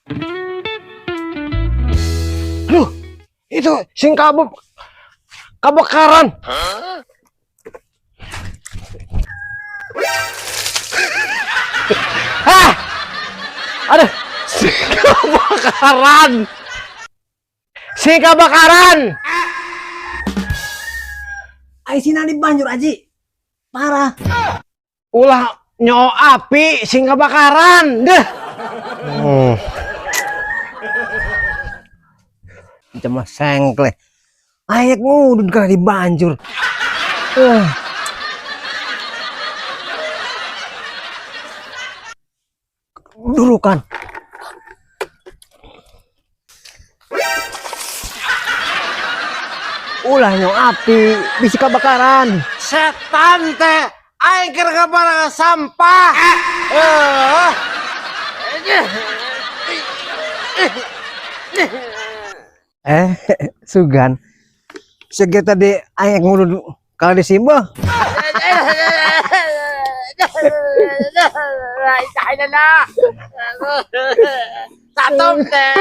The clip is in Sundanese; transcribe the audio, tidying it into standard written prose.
Aduh, itu sing kabuk kebakaran. Hah! Aduh, sing kebakaran. Sing kebakaran. Ai sina di banjur, Aji. Parah. Ulah nyo api sing kebakaran. Deh. Cuma sengkleh. Ayak ngudut kana di banjur. Durukan. Ulah nyo api, bisi kebakaran. Setan teh aing keur ngabarang sampah. Eh. Sugan. Segi tadi aing ngudut kalau di simbah. Satom teh.